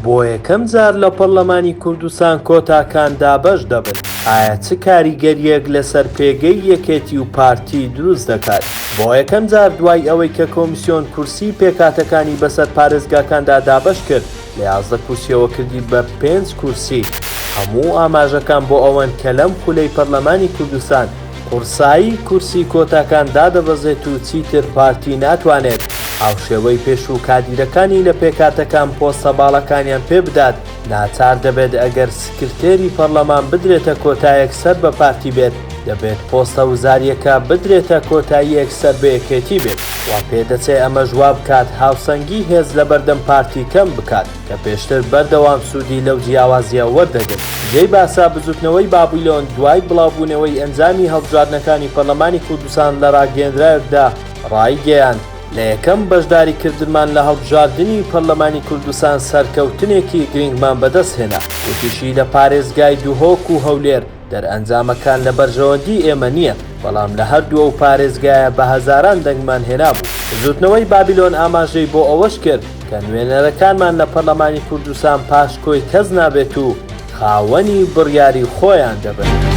بۆ یەکەم جار لە پەڕلەمانی کوردستان کۆتاکان دابەش دەبن، ئایا چ کاریگەرییەک لەسەر پێگەی یەکێتی و پارتی دروست دەکات؟ بۆ یەکەم جار دوای ئەوەی کە کۆمیسیۆن کورسی پێکهاتەکانی بەسەر پارێزگاکاندا دابەش کرد، لە 11 کورسیەوە کردی بە پێنج کورسی، هەموو ئاماژەکان بۆ ئەوەن کە لەم خولەی پەرلەمانی کوردستان قورسایی کورسی کۆتاکان دادەبەزێت و چیتر پارتی ناتوانێت هاوشێوەی پێشوو کادیرەکانی لە پێکهاتەکان پۆستە باڵاکانیان پێ بدات، ناچار دەبێت ئەگەر سکرتێری پەرلەمان بدرێتە کۆتایەک سەر بە پارتی بێت، دەبێت پۆستە وزارییەکە بدرێتە کۆتاییەک سەر بە یەکێتی بێت. وا پێدەچێ ئەمەش وا بکات هاوسەنگی هێز لەبەردەم پارتی کەم بکات کە پێشتر بەردەوام سوودی لەو جیاوازییە وەردەگرت. جێی باسە بزوتنەوەی بابیلۆن دوای بڵاوبوونەوەی ئەنجامی هەڵبژاردنەکانی پەرلەمانی کوردستان لە ڕاگەیەندراوێکدا ڕایگەیاند، لە یەکەم بەشداریکردنمان لە هەڵبژاردنی پەرلەمانی کوردستان سەرکەوتنێکی گرنگمان بەدەستهێنا. وتیشی لە پارێزگای دهۆک و هەولێر دەرئەنجامەکان لە بەرژەوەندی ئێمە نییە، بەڵام لە هەردوو ئەو پارێزگایە بە هەزاران دەنگمان هێنابوو. بزووتنەوەی بابیلۆن ئاماژەی بۆ ئەوەش کرد کە نوێنەرەکانمان لە پەرلەمانی کوردستان پاشکۆی کەس نابێت و خاوەنی بڕیاری خۆیان دەبن.